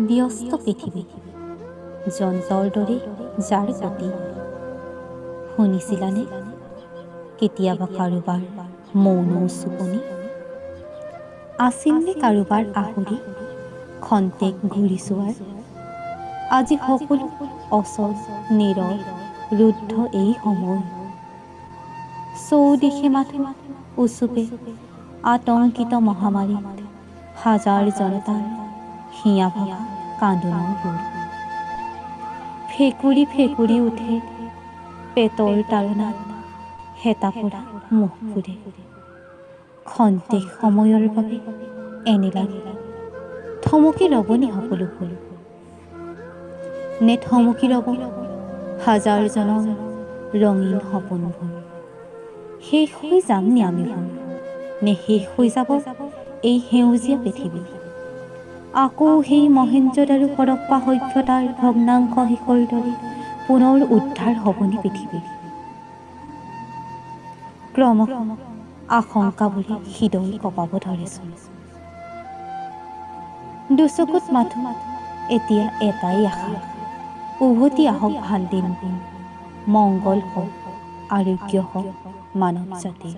ব্যস্ত পৃথিৱী, যন্ত্ৰৰ দৰে যাৰ গতি। শুনিছিলানে কেতিয়াবা কাৰোবাৰ মৌন উচুপনি? আছিলনে কাৰোবাৰ আহৰি খন্তেক ঘূৰি চোৱাৰ? আজি সকলো অচল, নীৰৱ, ৰুদ্ধ এই সময়। চৌদিশে মাথো উচুপে আতংকিত মহামাৰীত হাজাৰ জনতাৰ হিয়া ভগা কান্দোনৰ ৰোল। ফেকুৰি ফেকুৰি উঠে পেটৰ তাড়নাত হেতা পৰা মুখবোৰে। খন্তেক সময়ৰ বাবে এনে লাগে, থমকি ৰ'বনি সকলোবোৰ? নে থমকি ৰ'ব হাজাৰজনৰ ৰঙীন সপোনবোৰ? শেষ হৈ যাম নি আমিবোৰ? নে শেষ হৈ যাব এই সেউজীয়া পৃথিৱী? আকৌ সেই মহেঞ্জোদাৰো হৰপ্পা সভ্যতাৰ ভগ্নাংশশেষৰ দৰে পুনৰ উদ্ধাৰ হ'বনি পৃথিৱী? ক্ৰমশঃ আশংকাবোৰে হৃদয় কঁপাব ধৰেচোন। দুচকুত মাথো এতিয়া এটাই আশা, উভতি আহক ভাল দিনবোৰ, মংগল হওক, আৰোগ্য হওক মানৱ জাতিৰ।